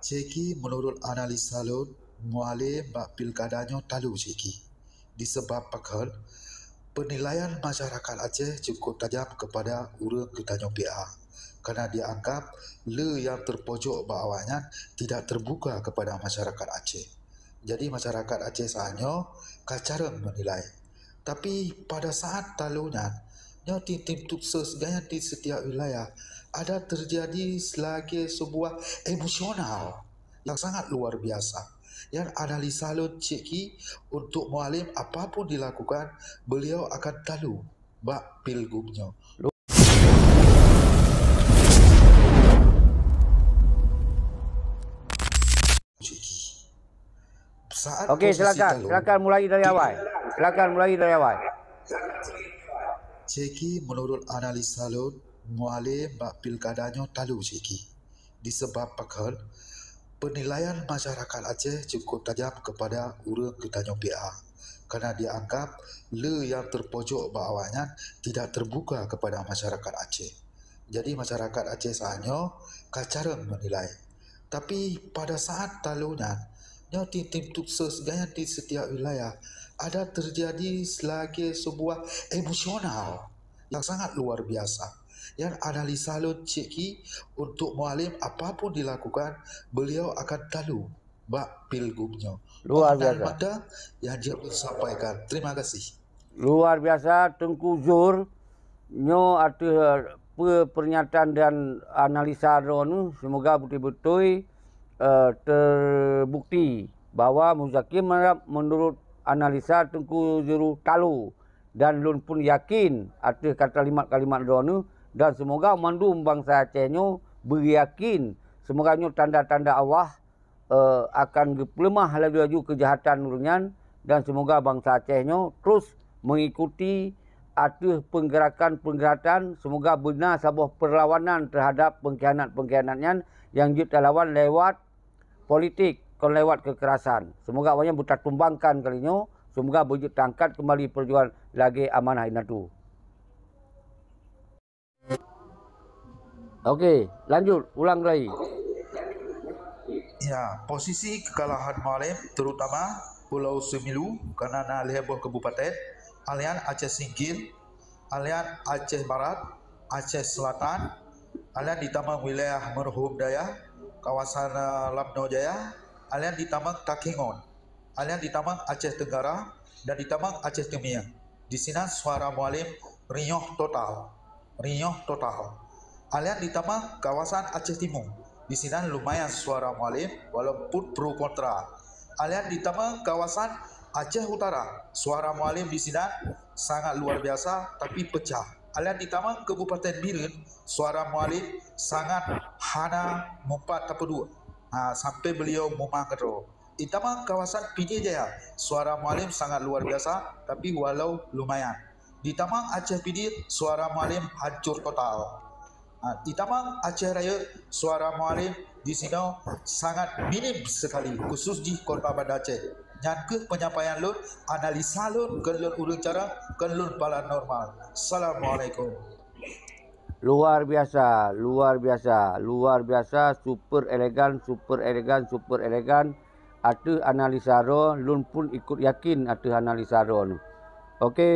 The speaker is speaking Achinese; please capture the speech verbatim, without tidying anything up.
Ceki, meunurot analisa lôn, Mualem bak pilkada nyoe talu Ceki. Disebab pakon, penilaian masyarakat Aceh cukup tajam kepada ureuëng geutanyoe P A, karena dianggap le nyang terpojok bak awaknyan tidak terbuka kepada masyarakat Aceh. Jadi masyarakat Aceh saat nyoe ka carông menilai. Tapi pada saat talu nyan, nyoe tim-tim sukses gaya di setiap wilayah ada terjadi sebagai sebuah emosional yang sangat luar biasa. Yang analisa lôn Ceki, untuk Mualem apapun dilakukan, beliau akan talu bak pilgub nyoe. Ceki. Saat Okey, posisi silakan. Talu, silakan mulai dari awal. Silakan mulai dari awal. Ceki, meunurot analisa lôn, Mualem bak pilkada nyoe talu Ceki. Disebab pakon, penilaian masyarakat Aceh cukup tajam kepada ureuëng geutanyoe P A, karena dianggap le nyang terpojok bak awaknyan tidak terbuka kepada masyarakat Aceh. Jadi masyarakat Aceh saat nyoe ka carông menilai. Tapi pada saat talu nyan, nyoe tim-tim sukses gaya di setiap wilayah ada terjadi sebagai sebuah emosional yang sangat luar biasa. Yang analisa lôn Ceki, untuk Mualem apapun dilakukan, beliau akan talu bak pilgub nyoe. Luar biasa. Mata yang jeuet lôn sampaikan. Terima kasih. Luar biasa Teungku Zur. Nyoe ateueh, eh, pe-, pernyataan dan analisa droeneuh, semoga beutôi-beutôi, eh, terbukti bahwa Muzakir Manaf, menurut analisa Teungku Zur, talu. Dan lôn pun yakin ateueh kalimat-kalimat droeneuh, dan semoga mandum bansa Aceh nyoe beuyakin, semoga nyoe tanda-tanda Allah, eh, akan geupeuleumah laju-laju keujahatan ureuëng nyan, dan semoga bansa Aceh nyoe terus mengikuti ateueh peunggeurakan-peunggeurakan, semoga beuna saboh perlawanan terhadap pengkhianat-pengkhianat nyan nyang jeuet talawan lewat politik, kon lewat kekerasan. Semoga awaknyan beutatumbangkan kali nyoe, semoga beujeuet tangkat kembali perjuangan lagée amanah indatu. Okey, lanjut, ulang lagi. Ya, posisi kekalahan Mualem, terutama Pulau Semilu, karena na lhée boh kabupaten, alian Aceh Singkil, alian Aceh Barat, Aceh Selatan, alian ditamong wilayah Meureuhom Dayah, kawasan, eh, Lamno Jaya, alian ditamong Takengon, alian ditamong Aceh Tenggara, dan ditamong Aceh Teumie. Di sinan suara Mualem rinyoh total. Rinyoh total. Alian ditamong kawasan Aceh Timu. Di sinan lumayan suara Mualem walaupun pro kontra. Alian ditamong kawasan Aceh Utara. Suara Mualem di sinan sangat luar biasa tapi pecah. Alian ditamong Kabupaten Bireuen, suara Mualem sangat hana meupat tapeuduek. Ha, sampai beliau mumang keudroe. Ditamong kawasan Pidie Jaya, suara Mualem sangat luar biasa, tapi walau lumayan. Ditamong Aceh Pidie, suara Mualem hancur total. Ha, ditamong Aceh Rayeuk, suara Mualem di sinoe sangat minim sekali, khusus jih Kota Banda Aceh. Nyan keuh penyampaian lôn, analisa lôn, kon lôn ureuëng carông, kon lôn pala normal. Assalamualaikum. Luar biasa, luar biasa, luar biasa, super elegan, super elegan, super elegan. Ateueh analisa droe, lôn pun ikut yakin ateueh analisa droe nyoe. Oke.